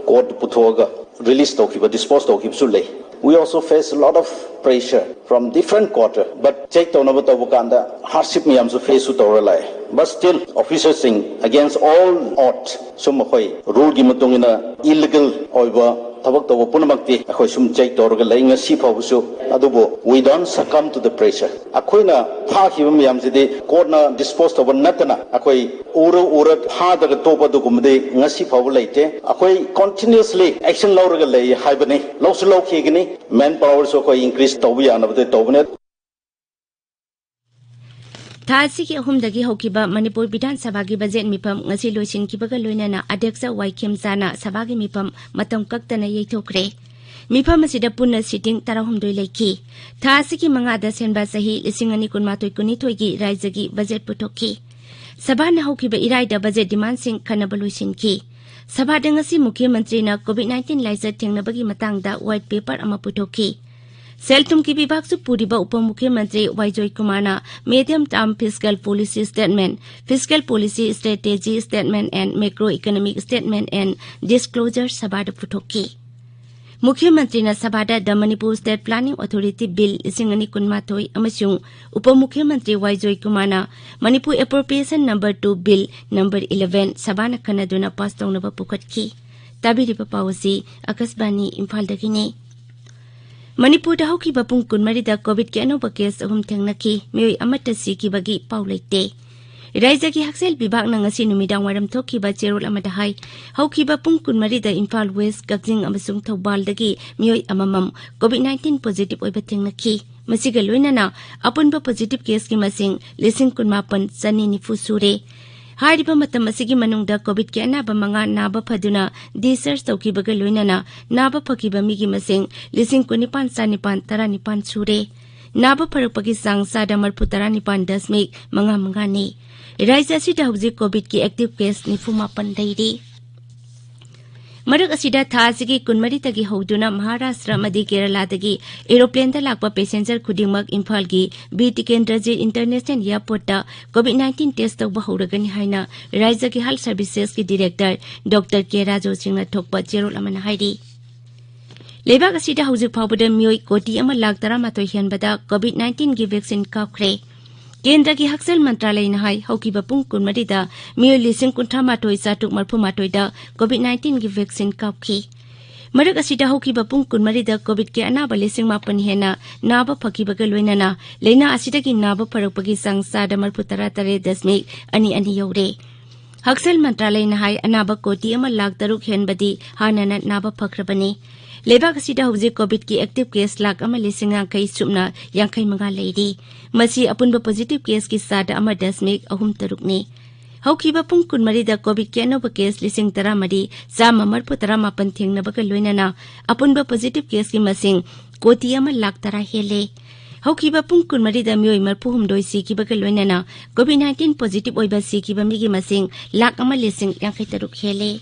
ꯀꯣꯔꯠ ꯄꯨꯊꯣꯛꯑꯒ ꯔꯤꯂꯤꯁ ꯇꯧꯈꯤꯕ, ꯗꯤꯁꯄꯣꯖ ꯇꯧꯈꯤꯕꯁꯨ ꯂꯩ꯫ We also face a lot of pressure from different quarter, but check ꯇꯧꯅꯕ ꯇꯧꯕ ꯀꯥꯟꯗ ꯍꯥꯔꯗꯁꯤꯞ ꯃꯌꯥꯝꯁꯨ ꯐꯦꯁꯁꯨ ꯇꯧꯔ ꯂꯥꯛꯑꯦ꯫ But still, officerꯁꯤꯡ against all odds ꯁꯨꯝ ꯑꯩꯈꯣꯏ ꯔꯨꯜꯒꯤ ꯃꯇꯨꯡ ꯏꯟꯅ ꯏꯂꯤꯒꯦꯜ ꯑꯣꯏꯕ ꯊꯕꯛ ꯇꯧꯕ ꯄꯨꯝꯅꯃꯛꯇꯤ ꯑꯩꯈꯣꯏ ꯁꯨꯝ ꯆꯦꯛ ꯇꯧꯔꯒ ꯂꯩ ꯉꯁꯤ ꯐꯥꯎꯕꯁꯨ꯫ ꯑꯗꯨꯕꯨ we don't succumb to the pressure꯫ ꯑꯩꯈꯣꯏꯅ ꯐꯥꯈꯤꯕ ꯃꯌꯥꯝꯁꯤꯗꯤ ꯀꯣꯔꯠꯅ ꯗꯤꯁꯄꯣꯖ ꯇꯧꯕ ꯅꯠꯇꯅ ꯑꯩꯈꯣꯏ ꯎꯔ ꯎꯔ ꯐꯥꯗ꯭ꯔꯒ ꯇꯣꯛꯄ ꯑꯗꯨꯒꯨꯝꯕꯗꯤ ꯉꯁꯤ ꯐꯥꯎꯕ ꯂꯩꯇꯦ꯫ ꯑꯩꯈꯣꯏ continuously action ꯂꯧꯔꯒ ꯂꯩ ꯍꯥꯏꯕꯅꯤ, ꯂꯧꯁꯨ ꯂꯧꯈꯤꯒꯅꯤ꯫ ꯃꯦꯟ ꯄꯥꯋꯔꯁꯨ ꯑꯩꯈꯣꯏ ꯏꯟꯀ꯭ꯔꯤꯖ ꯇꯧꯕ ꯌꯥꯅꯕꯗꯤ ꯇꯧꯕꯅꯦ꯫ ꯊꯥ ꯑꯁꯤꯒꯤ ꯑꯍꯨꯝꯗꯒꯤ ꯍꯧꯈꯤꯕ ꯃꯅꯤꯄꯨꯔ ꯕꯤꯙꯥꯟ ꯁꯚꯥꯒꯤ ꯕꯖꯦꯠ ꯃꯤꯐꯝ ꯉꯁꯤ ꯂꯣꯏꯁꯤꯟꯈꯤꯕꯒ ꯂꯣꯏꯅꯅ ꯑꯗ꯭ꯌꯛꯁ ꯋꯥꯏ ꯈꯦꯝꯆꯥꯅ ꯁꯚꯥꯒꯤ ꯃꯤꯐꯝ ꯃꯇꯝ ꯀꯛꯇꯅ ꯌꯩꯊꯣꯛꯈ꯭ꯔꯦ꯫ ꯃꯤꯐꯝ ꯑꯁꯤꯗ ꯄꯨꯟꯅ ꯁꯤꯇꯤꯡ ꯇꯔꯥꯍꯨꯝꯗꯣꯏ ꯂꯩꯈꯤ꯫ ꯊꯥ ꯑꯁꯤꯒꯤ ꯃꯉꯥꯗ ꯁꯦꯝꯕ ꯆꯍꯤ ꯂꯤꯁꯤꯡ ꯑꯅꯤ ꯀꯨꯟꯃꯥꯊꯣꯏ ꯀꯨꯟꯅꯤꯊꯣꯏꯒꯤ ꯔꯥꯖ꯭ꯌꯒꯤ ꯕꯖꯦꯠ ꯄꯨꯊꯣꯛꯈꯤ꯫ ꯁꯚꯥꯅ ꯍꯧꯈꯤꯕ ꯏꯔꯥꯏꯗ ꯕꯖꯦꯠ ꯗꯤꯃꯥꯟꯁꯤꯡ ꯈꯟꯅꯕ ꯂꯣꯏꯁꯤꯟꯈꯤ꯫ ꯁꯚꯥꯗ ꯉꯁꯤ ꯃꯨꯈ꯭ꯌ ꯃꯟꯇ꯭ꯔꯤꯅ ꯀꯣꯚꯤꯗ ꯅꯥꯏꯟꯇꯤꯟ ꯂꯥꯏꯆꯠ ꯊꯦꯡꯅꯕꯒꯤ ꯃꯇꯥꯡꯗ ꯋꯥꯏꯠ ꯄꯦꯄꯔ ꯑꯃ ꯄꯨꯊꯣꯛꯈꯤ꯫ ꯁꯦꯜ ꯊꯨꯝꯒꯤ ꯕꯤꯚꯥꯒꯁꯨ ꯄꯨꯔꯤꯕ ꯎꯄ ꯃꯨꯈ꯭ꯌ ꯃꯟꯇ꯭ꯔꯤ Y ꯖꯣꯏꯀꯨꯃꯥꯔꯅ medium term fiscal policy statement, fiscal policy strategy statement and macro economic statement and disclosure ꯁꯚꯥꯗ ꯄꯨꯊꯣꯛꯈꯤ꯫ ꯃꯨꯈ꯭ꯌ ꯃꯟꯇ꯭ꯔꯤꯅ ꯁꯚꯥꯗ The Manipur State Planning Authority Bill ꯂꯤꯁꯤꯡ ꯑꯅꯤ ꯀꯨꯟꯃꯥꯊꯣꯏ ꯑꯃꯁꯨꯡ ꯎꯄ ꯃꯨꯈ꯭ꯌ ꯃꯟꯇ꯭ꯔꯤ ꯋꯥꯏ ꯖꯣꯏꯀꯨꯃꯥꯔꯅ Manipur Appropriation Number two Bill Number eleven ꯁꯚꯥꯅ ꯈꯟꯅꯗꯨꯅ ꯄꯥꯁ ꯇꯧꯅꯕ ꯄꯨꯈꯠꯈꯤ꯫ ꯇꯥꯕꯤꯔꯤꯕ ꯄꯥꯎ ꯑꯁꯤ ꯑꯀꯥꯁꯕꯥꯅꯤ ꯏꯝꯐꯥꯜꯗꯒꯤꯅꯤ꯫ ꯃꯅꯤꯄꯨꯔꯗ ꯍꯧꯈꯤꯕ ꯄꯨꯡ ꯀꯨꯟꯃꯔꯤꯗ ꯀꯣꯚꯤꯗꯀꯤ ꯑꯅꯧꯕ ꯀꯦꯁ ꯑꯍꯨꯝ ꯊꯦꯡꯅꯈꯤ꯫ ꯃꯤꯑꯣꯏ ꯑꯃꯠꯇ ꯁꯤꯈꯤꯕꯒꯤ ꯄꯥꯎ ꯂꯩꯇꯦ꯫ ꯔꯥꯏꯖ꯭ꯌꯒꯤ ꯍꯛꯁꯦꯜ ꯕꯤꯚꯥꯒꯅ ꯉꯁꯤ ꯅꯨꯃꯤꯗꯥꯡ ꯋꯥꯏꯔꯝ ꯊꯣꯛꯈꯤꯕ ꯆꯦꯔꯣꯜ ꯑꯃꯗ ꯍꯥꯏ, ꯍꯧꯈꯤꯕ ꯄꯨꯡ ꯀꯨꯟꯃꯔꯤꯗ ꯏꯝꯐꯥꯜ ꯋꯦꯁ, ꯀꯛꯆꯤꯡ ꯑꯃꯁꯨꯡ ꯊꯧꯕꯥꯜꯗꯒꯤ ꯃꯤꯑꯣꯏ ꯑꯃꯃꯝ ꯀꯣꯚꯤꯗ ꯅꯥꯏꯟꯇꯤꯟ ꯄꯣꯖꯤꯇꯤꯚ ꯑꯣꯏꯕ ꯊꯦꯡꯅꯈꯤ꯫ ꯃꯁꯤꯒ ꯂꯣꯏꯅꯅ ꯑꯄꯨꯟꯕ ꯄꯣꯖꯤꯇꯤꯚ ꯀꯦꯁꯀꯤ ꯃꯁꯤꯡ ꯂꯤꯁꯤꯡ ꯀꯨꯟꯃꯥꯄꯟ ꯆꯅꯤ ꯅꯤꯐꯨ ꯁꯨꯔꯦ꯫ ꯍꯥꯏꯔꯤꯕ ꯃꯇꯝ ꯑꯁꯤꯒꯤ ꯃꯅꯨꯡꯗ ꯀꯣꯚꯤꯗꯀꯤ ꯑꯅꯥꯕ ꯃꯉꯥ ꯅꯥꯕ ꯐꯗꯨꯅ discharge ꯇꯧꯈꯤꯕꯒ ꯂꯣꯏꯅꯅ ꯅꯥꯕ ꯐꯈꯤꯕ ꯃꯤꯒꯤ ꯃꯁꯤꯡ ꯂꯤꯁꯤꯡ ꯀꯨꯟꯅꯤꯄꯥꯟ ꯆꯥꯅꯤꯄꯥꯟ ꯇꯔꯥꯅꯤꯄꯥꯟ ꯁꯨꯔꯦ꯫ ꯅꯥꯕ ꯐꯔꯛꯄꯒꯤ ꯆꯥꯡ ꯆꯥꯗ ꯃꯔꯐꯨ ꯇꯔꯥꯅꯤꯄꯥꯟ ꯗꯁꯃꯤꯛ ꯃꯉꯥ ꯃꯉꯥꯅꯤ꯫ ꯔꯥꯏꯖ꯭ꯌ ꯑꯁꯤꯗ ꯍꯧꯖꯤꯛ ꯀꯣꯚꯤꯗꯀꯤ ꯑꯦꯛꯇꯤꯚ ꯀꯦꯁ ꯅꯤꯐꯨ ꯃꯥꯄꯟ ꯂꯩꯔꯤ꯫ ꯃꯔꯛ ꯑꯁꯤꯗ, ꯊꯥ ꯑꯁꯤꯒꯤ ꯀꯨꯟꯃꯔꯤꯗꯒꯤ ꯍꯧꯗꯨꯅ ꯃꯍꯥꯔꯥꯁꯇ꯭ꯔ ꯑꯃꯗꯤ ꯀꯦꯔꯂꯥꯗꯒꯤ ꯑꯦꯔꯣꯄ꯭ꯂꯦꯟꯗ ꯂꯥꯛꯄ ꯄꯦꯁꯦꯟꯖꯔ ꯈꯨꯗꯤꯡꯃꯛ ꯏꯝꯐꯥꯜꯒꯤ ꯕꯤ ꯇꯤꯀꯦꯟꯗ꯭ꯔꯖꯤꯠ ꯏꯟꯇꯔꯅꯦꯁꯅꯦꯜ ꯑꯦꯌꯔꯄꯣꯔꯠꯇ ꯀꯣꯚꯤꯗ ꯅꯥꯏꯟꯇꯤꯟ ꯇꯦꯁ ꯇꯧꯕ ꯍꯧꯔꯒꯅꯤ ꯍꯥꯏꯅ ꯔꯥꯏꯖ꯭ꯌꯒꯤ ꯍꯦꯜꯊ ꯁꯔꯚꯤꯁꯦꯁꯀꯤ ꯗꯤꯔꯦꯛꯇꯔ ꯗꯣꯛꯇꯔ ꯀꯦ ꯔꯥꯖꯨ ꯁꯤꯡꯅ ꯊꯣꯛꯄ ꯆꯦꯔꯣꯜ ꯑꯃꯅ ꯍꯥꯏꯔꯤ꯫ ꯂꯩꯕꯥꯛ ꯑꯁꯤꯗ ꯍꯧꯖꯤꯛ ꯐꯥꯎꯕꯗ ꯃꯤꯑꯣꯏ ꯀꯣꯇꯤ ꯑꯃ ꯂꯥꯈ ꯇꯔꯥꯃꯥꯊꯣꯏ ꯍꯦꯟꯕꯗ ꯀꯣꯚꯤꯗ ꯅꯥꯏꯟꯇꯤꯟꯒꯤ ꯚꯦꯛꯁꯤꯟ ꯀꯥꯞꯈ꯭ꯔꯦ꯫ ꯀꯦꯟꯗ꯭ꯔꯒꯤ ꯍꯛꯁꯦꯜ ꯃꯟꯇ꯭ꯔꯥꯂꯌꯅ ꯍꯥꯏ, ꯍꯧꯈꯤꯕ ꯄꯨꯡ ꯀꯨꯟꯃꯔꯤꯗ ꯃꯤꯑꯣꯏ ꯂꯤꯁꯤꯡ ꯀꯨꯟꯊ꯭ꯔꯥ ꯃꯥꯊꯣꯏ ꯆꯥꯇ꯭ꯔꯨꯛ ꯃꯔꯐꯨ ꯃꯥꯊꯣꯏꯗ ꯀꯣꯚꯤꯗ ꯅꯥꯏꯟꯇꯤꯟꯒꯤ ꯚꯦꯛꯁꯤꯟ ꯀꯥꯞꯈꯤ꯫ ꯃꯔꯛ ꯑꯁꯤꯗ ꯍꯧꯈꯤꯕ ꯄꯨꯡ ꯀꯨꯟꯃꯔꯤꯗ ꯀꯣꯚꯤꯗꯀꯤ ꯑꯅꯥꯕ ꯂꯤꯁꯤꯡ ꯃꯥꯄꯟ ꯍꯦꯟꯅ ꯅꯥꯕ ꯐꯈꯤꯕꯒ ꯂꯣꯏꯅꯅ ꯂꯩꯅꯥ ꯑꯁꯤꯗꯒꯤ ꯅꯥꯕ ꯐꯔꯛꯄꯒꯤ ꯆꯥꯡ ꯆꯥꯗ ꯃꯔꯐꯨ ꯇꯔꯥ ꯇꯔꯦꯠ ꯗꯁꯃꯤꯛ ꯑꯅꯤ ꯑꯅꯤ ꯌꯧꯔꯦ꯫ ꯍꯛꯁꯦꯜ ꯃꯟꯇ꯭ꯔꯥꯂꯌꯅ ꯍꯥꯏ, ꯑꯅꯥꯕ ꯀꯣꯇꯤ ꯑꯃ ꯂꯥꯈ ꯇꯔꯨꯛ ꯍꯦꯟꯕꯗꯤ ꯍꯥꯟꯅꯅ ꯅꯥꯕ ꯐꯈ꯭ꯔꯕꯅꯤ꯫ ꯂꯩꯕꯥꯛ ꯑꯁꯤꯗ ꯍꯧꯖꯤꯛ ꯀꯣꯚꯤꯗꯀꯤ ꯑꯦꯛꯇꯤꯚ ꯀꯦꯁ ꯂꯥꯈ ꯑꯃ ꯂꯤꯁꯤꯡ ꯌꯥꯡꯈꯩ ꯁꯨꯞꯅ ꯌꯥꯡꯈꯩ ꯃꯉꯥ ꯂꯩꯔꯤ꯫ ꯃꯁꯤ ꯑꯄꯨꯟꯕ ꯄꯣꯖꯤꯇꯤꯚ ꯀꯦꯁꯀꯤ ꯆꯥꯗ ꯑꯃ ꯗꯁꯃꯤꯛ ꯑꯍꯨꯝ ꯇꯔꯨꯛꯅꯤ꯫ ꯍꯧꯈꯤꯕ ꯄꯨꯡ ꯀꯨꯟꯃꯔꯤꯗ ꯀꯣꯚꯤꯗꯀꯤ ꯑꯅꯧꯕ ꯀꯦꯁ ꯂꯤꯁꯤꯡ ꯇꯔꯥꯃꯔꯤ ꯆꯥꯝꯃ ꯃꯔꯐꯨ ꯇꯔꯥꯃꯥꯄꯟ ꯊꯦꯡꯅꯕꯒ ꯂꯣꯏꯅꯅ ꯑꯄꯨꯟꯕ ꯄꯣꯖꯤꯇꯤꯚ ꯀꯦꯁꯀꯤ ꯃꯁꯤꯡ ꯀꯣꯇꯤ ꯑꯃ ꯂꯥꯈ ꯇꯔꯥ ꯍꯦꯜꯂꯦ꯫ ꯍꯧꯈꯤꯕ ꯄꯨꯡ ꯀꯨꯟꯃꯔꯤꯗ ꯃꯤꯑꯣꯏ ꯃꯔꯐꯨ ꯍꯨꯝꯗꯣꯏ ꯁꯤꯈꯤꯕꯒ ꯂꯣꯏꯅꯅ ꯀꯣꯚꯤꯗ ꯅꯥꯏꯟꯇꯤꯟ ꯄꯣꯖꯤꯇꯤꯚ ꯑꯣꯏꯕ ꯁꯤꯈꯤꯕ ꯃꯤꯒꯤ ꯃꯁꯤꯡ ꯂꯥꯈ ꯑꯃ ꯂꯤꯁꯤꯡ ꯌꯥꯡꯈꯩ ꯇꯔꯨꯛ ꯍꯦꯜꯂꯦ꯫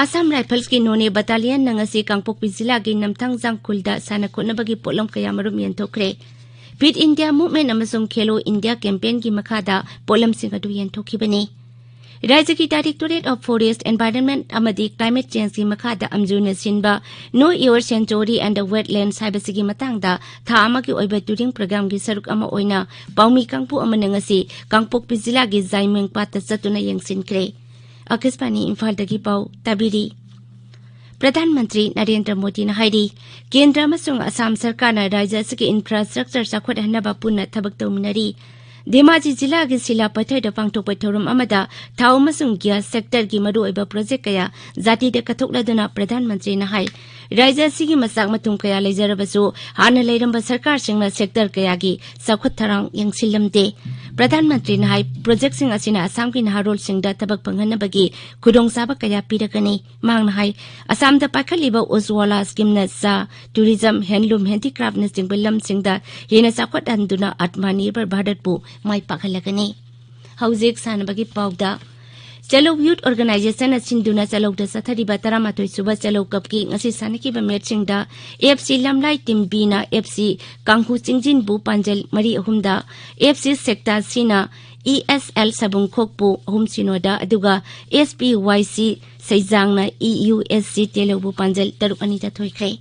ꯑꯁꯥꯝ ꯔꯥꯏꯐꯜꯁꯀꯤ ꯅꯣꯅꯦ ꯕꯠꯇꯥꯂꯤꯌꯟꯅ ꯉꯁꯤ ꯀꯥꯡꯄꯣꯛꯄꯤ ꯖꯤꯂꯥꯒꯤ ꯅꯝꯊꯥꯡ ꯖꯥꯡꯈꯨꯜꯗ ꯁꯥꯟꯅ ꯈꯣꯠꯅꯕꯒꯤ ꯄꯣꯠꯂꯝ ꯀꯌꯥ ꯃꯔꯨꯝ ꯌꯦꯟꯊꯣꯛꯈ꯭ꯔꯦ꯫ ꯐꯤꯠ ꯏꯟꯗꯤꯌꯥ ꯃꯨꯚꯃꯦꯟꯠ ꯑꯃꯁꯨꯡ ꯈꯦꯂꯣ ꯏꯟꯗꯤꯌꯥ ꯀꯦꯝꯄꯦꯟꯒꯤ ꯃꯈꯥꯗ ꯄꯣꯠꯂꯝꯁꯤꯡ ꯑꯗꯨ ꯌꯦꯟꯊꯣꯛꯈꯤꯕꯅꯤ꯫ ꯔꯥꯖ꯭ꯌꯒꯤ Directorate of Forest, Environment ꯑꯃꯗꯤ Climate Changeꯀꯤ ꯃꯈꯥꯗ ꯑꯝꯖꯨꯅ ꯁꯤꯟꯕ No Your Sanctuary and the Wetlands ꯍꯥꯏꯕꯁꯤꯒꯤ ꯃꯇꯥꯡꯗ ꯊꯥ ꯑꯃꯒꯤ ꯑꯣꯏꯕ ꯇꯨꯔꯤꯡ ꯄ꯭ꯔꯣꯒ꯭ꯔꯥꯝꯒꯤ ꯁꯔꯨꯛ ꯑꯃ ꯑꯣꯏꯅ ꯄꯥꯎꯃꯤ ꯀꯥꯡꯕꯨ ꯑꯃꯅ ꯉꯁꯤ ꯀꯥꯡꯄꯣꯛꯄꯤ ꯖꯤꯂꯥꯒꯤ ꯖꯥꯏꯃꯦꯡ ꯄꯥꯠꯇ ꯆꯠꯇꯨꯅ ꯌꯦꯡꯁꯤꯟꯈ꯭ꯔꯦ꯫ ꯑꯀꯥꯁꯕꯥꯅꯤ ꯏꯝꯐꯥꯜꯗꯒꯤ ꯄꯥꯎ ꯇꯥꯕꯤꯔꯤ꯫ ꯄ꯭ꯔꯙꯥꯟ ꯃꯟꯇ꯭ꯔꯤ ꯅꯔꯦꯟꯗ꯭ꯔ ꯃꯣꯗꯤꯅ ꯍꯥꯏꯔꯤ, ꯀꯦꯟꯗ꯭ꯔ ꯑꯃꯁꯨꯡ ꯑꯁꯥꯝ ꯁꯔꯀꯥꯔꯅ ꯔꯥꯖ꯭ꯌ ꯑꯁꯤꯒꯤ ꯏꯟꯐ꯭ꯔꯥꯁ꯭ꯇ꯭ꯔꯛꯆꯔ ꯆꯥꯎꯈꯠꯍꯟꯅꯕ ꯄꯨꯟꯅ ꯊꯕꯛ ꯇꯧꯃꯤꯟꯅꯔꯤ꯫ ꯙꯦꯃꯥꯖꯤ ꯖꯤꯂꯥꯒꯤ ꯁꯤꯂꯥ ꯄꯊꯔꯗ ꯄꯥꯡꯊꯣꯛꯄ ꯊꯧꯔꯝ ꯑꯃꯗ ꯊꯥꯎ ꯑꯃꯁꯨꯡ ꯒ꯭ꯌꯥꯁ ꯁꯦꯛꯇꯔꯒꯤ ꯃꯔꯨꯑꯣꯏꯕ ꯄ꯭ꯔꯣꯖꯦꯛ ꯀꯌꯥ ꯖꯥꯇꯤꯗ ꯀꯠꯊꯣꯛꯂꯗꯨꯅ ꯄ꯭ꯔꯙꯥꯟ ꯃꯟꯇ꯭ꯔꯤꯅ ꯍꯥꯏ, ꯔꯥꯖ꯭ꯌ ꯑꯁꯤꯒꯤ ꯃꯆꯥꯛ ꯃꯊꯨꯝ ꯀꯌꯥ ꯂꯩꯖꯔꯕꯁꯨ ꯍꯥꯟꯅ ꯂꯩꯔꯝꯕ ꯁꯔꯀꯥꯔꯁꯤꯡꯅ ꯁꯦꯛꯇꯔ ꯀꯌꯥꯒꯤ ꯆꯥꯎꯈꯠ ꯊꯧꯔꯥꯡ ꯌꯦꯡꯁꯤꯜꯂꯝꯗꯦ꯫ ꯄ꯭ꯔꯙꯥꯟ ꯃꯟꯇ꯭ꯔꯤꯅ ꯍꯥꯏ, ꯄ꯭ꯔꯣꯖꯦꯛꯁꯤꯡ ꯑꯁꯤꯅ ꯑꯁꯥꯝꯒꯤ ꯅꯍꯥꯔꯣꯜꯁꯤꯡꯗ ꯊꯕꯛ ꯐꯪꯍꯟꯅꯕꯒꯤ ꯈꯨꯗꯣꯡꯆꯥꯕ ꯀꯌꯥ ꯄꯤꯔꯒꯅꯤ꯫ ꯃꯍꯥꯛꯅ ꯍꯥꯏ, ꯑꯁꯥꯝꯗ ꯄꯥꯏꯈꯠꯂꯤꯕ ꯎꯖꯋꯥꯂꯥ ꯁ꯭ꯀꯤꯝꯅ ꯆꯥ, ꯇꯨꯔꯤꯖꯝ, ꯍꯦꯟꯂꯨꯝ, ꯍꯦꯟꯗꯤꯀ꯭ꯔꯥꯐꯅꯆꯤꯡꯕ ꯂꯝꯁꯤꯡꯗ ꯍꯦꯟꯅ ꯆꯥꯎꯈꯠꯍꯟꯗꯨꯅ ꯑꯠꯃꯥꯅꯤꯔꯚꯔ ꯚꯥꯔꯠꯄꯨ ꯃꯥꯏ ꯄꯥꯛꯍꯜꯂꯒꯅꯤ꯫ ꯍꯧꯖꯤꯛ ꯁꯥꯟꯅꯕꯒꯤ ꯄꯥꯎꯗ꯫ ꯆꯂꯧ ꯌꯨꯊ ꯑꯣꯔꯒꯅꯥꯏꯖꯦꯁꯟꯅ ꯁꯤꯟꯗꯨꯅ ꯆꯂꯧꯗ ꯆꯠꯊꯔꯤꯕ ꯇꯔꯥꯃꯥꯊꯣꯏ ꯁꯨꯕ ꯆꯂꯧ ꯀꯞꯀꯤ ꯉꯁꯤ ꯁꯥꯟꯅꯈꯤꯕ ꯃꯦꯠꯁꯁꯤꯡꯗ F C ꯂꯝꯂꯥꯏ team ꯕꯤꯅ F C ꯀꯥꯡꯈꯨ ꯆꯤꯡꯖꯤꯟꯕꯨ ꯄꯥꯟꯖꯜ ꯃꯔꯤ ꯑꯍꯨꯝꯗ, ꯑꯦꯐ ꯁꯤ ꯁꯦꯛꯇꯥ ꯁꯤꯅ ꯏ ꯑꯦꯁ ꯑꯦꯜ ꯁꯕꯨꯡꯈꯣꯛꯄꯨ ꯑꯍꯨꯝ ꯁꯤꯅꯣꯗ, ꯑꯗꯨꯒ ꯑꯦꯁ ꯄꯤ ꯋꯥꯏ ꯁꯤ ꯁꯩꯖꯥꯡꯅ ꯏ ꯌꯨ ꯑꯦꯁ ꯁꯤ ꯇꯦꯂꯧꯕꯨ ꯄꯥꯟꯖꯜ ꯇꯔꯨꯛ ꯑꯅꯤꯗ ꯊꯣꯏꯈ꯭ꯔꯦ꯫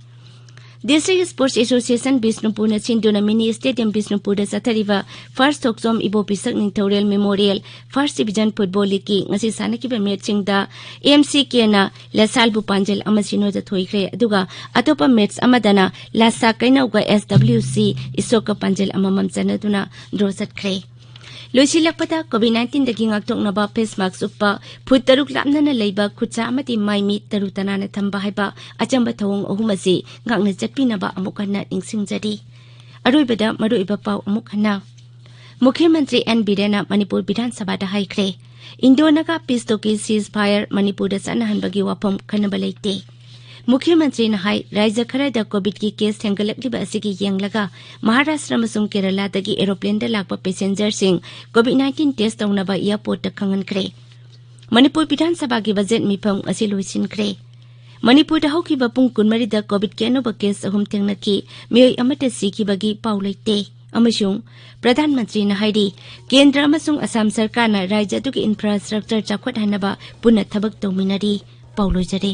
ꯗꯤꯁꯇ꯭ꯔꯤꯛ ꯁ꯭ꯄꯣꯔꯠꯁ ꯑꯦꯁꯣꯁꯤꯌꯦꯁꯟ ꯕꯤꯁꯅꯨꯄꯨꯔꯅ ꯁꯤꯟꯗꯨꯅ ꯃꯤꯅꯤ ꯁ꯭ꯇꯦꯗꯤꯌꯝ ꯕꯤꯁꯅꯨꯄꯨꯔꯗ ꯆꯠꯊꯔꯤꯕ ꯐꯥꯔꯁ ꯊꯣꯛꯆꯣꯝ ꯏꯕꯣꯕꯤ ꯁꯛꯅꯤꯡꯊꯧꯔꯦꯜ ꯃꯦꯃꯣꯔꯤꯌꯦꯜ ꯐꯥꯔꯁ ꯗꯤꯕꯤꯖꯟ ꯐꯨꯠꯕꯣꯜ ꯂꯤꯒꯀꯤ ꯉꯁꯤ ꯁꯥꯟꯅꯈꯤꯕ ꯃꯦꯠꯁꯁꯤꯡꯗ ꯑꯦꯝ ꯁꯤ ꯀꯦꯅ ꯂꯁꯥꯜꯕꯨ ꯄꯥꯟꯖꯜ ꯑꯃ ꯁꯤꯅꯣꯗ ꯊꯣꯏꯈ꯭ꯔꯦ, ꯑꯗꯨꯒ ꯑꯇꯣꯞꯄ ꯃꯦꯠꯁ ꯑꯃꯗꯅ ꯂꯥꯁꯥ ꯀꯩꯅꯧꯒ ꯑꯦꯁ ꯗꯕ꯭ꯂꯤꯎ ꯁꯤ ꯏꯁꯣꯛꯀ ꯄꯥꯟꯖꯜ ꯑꯃꯃꯝ ꯆꯟꯅꯗꯨꯅ ꯗ꯭ꯔꯣ ꯆꯠꯈ꯭ꯔꯦ꯫ ꯂꯣꯏꯁꯤꯜꯂꯛꯄꯗ, ꯀꯣꯚꯤꯗ ꯅꯥꯏꯟꯇꯤꯟꯗꯒꯤ ꯉꯥꯛꯊꯣꯛꯅꯕ ꯐꯦꯁ ꯃꯥꯛꯁ ꯎꯞꯄ, ꯐꯨꯠ ꯇꯔꯨꯛ ꯂꯥꯞꯅꯅ ꯂꯩꯕ ꯈꯨꯠꯁꯥ ꯑꯃꯗꯤ ꯃꯥꯏ ꯃꯤꯠ ꯇꯔꯨ ꯇꯅꯥꯟꯅ ꯊꯝꯕ ꯍꯥꯏꯕ ꯑꯆꯝꯕ ꯊꯧꯑꯣꯡ ꯑꯍꯨꯝ ꯑꯁꯤ ꯉꯥꯛꯅ ꯆꯠꯄꯤꯅꯕ ꯑꯃꯨꯛ ꯍꯟꯅ ꯅꯤꯡꯁꯤꯡꯖꯔꯤ꯫ ꯑꯔꯣꯏꯕꯗ ꯃꯔꯨꯑꯣꯏꯕ ꯄꯥꯎ ꯑꯃꯨꯛ ꯍꯟꯅ꯫ ꯃꯨꯈ꯭ꯌ ꯃꯟꯇ꯭ꯔꯤ ꯑꯦꯟ ꯕꯤꯔꯦꯟꯅ ꯃꯅꯤꯄꯨꯔ ꯕꯤꯙꯥꯟ ꯁꯚꯥꯗ ꯍꯥꯏꯈ꯭ꯔꯦ, ꯏꯟꯗꯣ ꯅꯥꯒꯥ ꯄꯤꯁ ꯇꯣꯛꯀꯤ ꯁꯤꯖ ꯐꯥꯌꯔ ꯃꯅꯤꯄꯨꯔꯗ ꯆꯠꯅꯍꯟꯕꯒꯤ ꯋꯥꯐꯝ ꯈꯟꯅꯕ ꯂꯩꯇꯦ꯫ ꯃꯨꯈ꯭ꯌ ꯃꯟꯇ꯭ꯔꯤꯅ ꯍꯥꯏ, ꯔꯥꯖ꯭ꯌ ꯈꯔꯗ ꯀꯣꯚꯤꯗꯀꯤ ꯀꯦꯁ ꯍꯦꯟꯒꯠꯂꯛꯂꯤꯕ ꯑꯁꯤꯒꯤ ꯌꯦꯡꯂꯒ ꯃꯍꯥꯔꯥꯁꯇ꯭ꯔ ꯑꯃꯁꯨꯡ ꯀꯦꯔꯂꯥꯗꯒꯤ ꯑꯦꯔꯣꯄ꯭ꯂꯦꯟꯗ ꯂꯥꯛꯄ ꯄꯦꯁꯦꯟꯖꯔꯁꯤꯡ ꯀꯣꯚꯤꯗ ꯅꯥꯏꯟꯇꯤꯟ ꯇꯦꯁ ꯇꯧꯅꯕ ꯑꯦꯌꯔꯄꯣꯔꯠꯇ ꯈꯪꯍꯟꯈ꯭ꯔꯦ꯫ ꯃꯅꯤꯄꯨꯔ ꯕꯤꯙꯥꯟ ꯁꯚꯥꯒꯤ ꯕꯖꯦꯠ ꯃꯤꯐꯝ ꯉꯁꯤ ꯂꯣꯏꯁꯤꯟꯈ꯭ꯔꯦ꯫ ꯃꯅꯤꯄꯨꯔꯗ ꯍꯧꯈꯤꯕ ꯄꯨꯡ ꯀꯨꯟꯃꯔꯤꯗ ꯀꯣꯚꯤꯗꯀꯤ ꯑꯅꯧꯕ ꯀꯦꯁ ꯑꯍꯨꯝ ꯊꯦꯡꯅꯈꯤ꯫ ꯃꯤꯑꯣꯏ ꯑꯃꯠꯇ ꯁꯤꯈꯤꯕꯒꯤ ꯄꯥꯎ ꯂꯩꯇꯦ꯫ ꯑꯃꯁꯨꯡ ꯄ꯭ꯔꯙꯥꯟ ꯃꯟꯇ꯭ꯔꯤꯅ ꯍꯥꯏꯔꯤ, ꯀꯦꯟꯗ꯭ꯔ ꯑꯃꯁꯨꯡ ꯑꯁꯥꯝ ꯁꯔꯀꯥꯔꯅ ꯔꯥꯖ꯭ꯌ ꯑꯗꯨꯒꯤ ꯏꯟꯐ꯭ꯔꯥꯁ꯭ꯇ꯭ꯔꯛꯆꯔ ꯆꯥꯎꯈꯠꯍꯟꯅꯕ ꯄꯨꯟꯅ ꯊꯕꯛ ꯇꯧꯃꯤꯟꯅꯔꯤ꯫ ꯄꯥꯎ ꯂꯣꯏꯖꯔꯦ꯫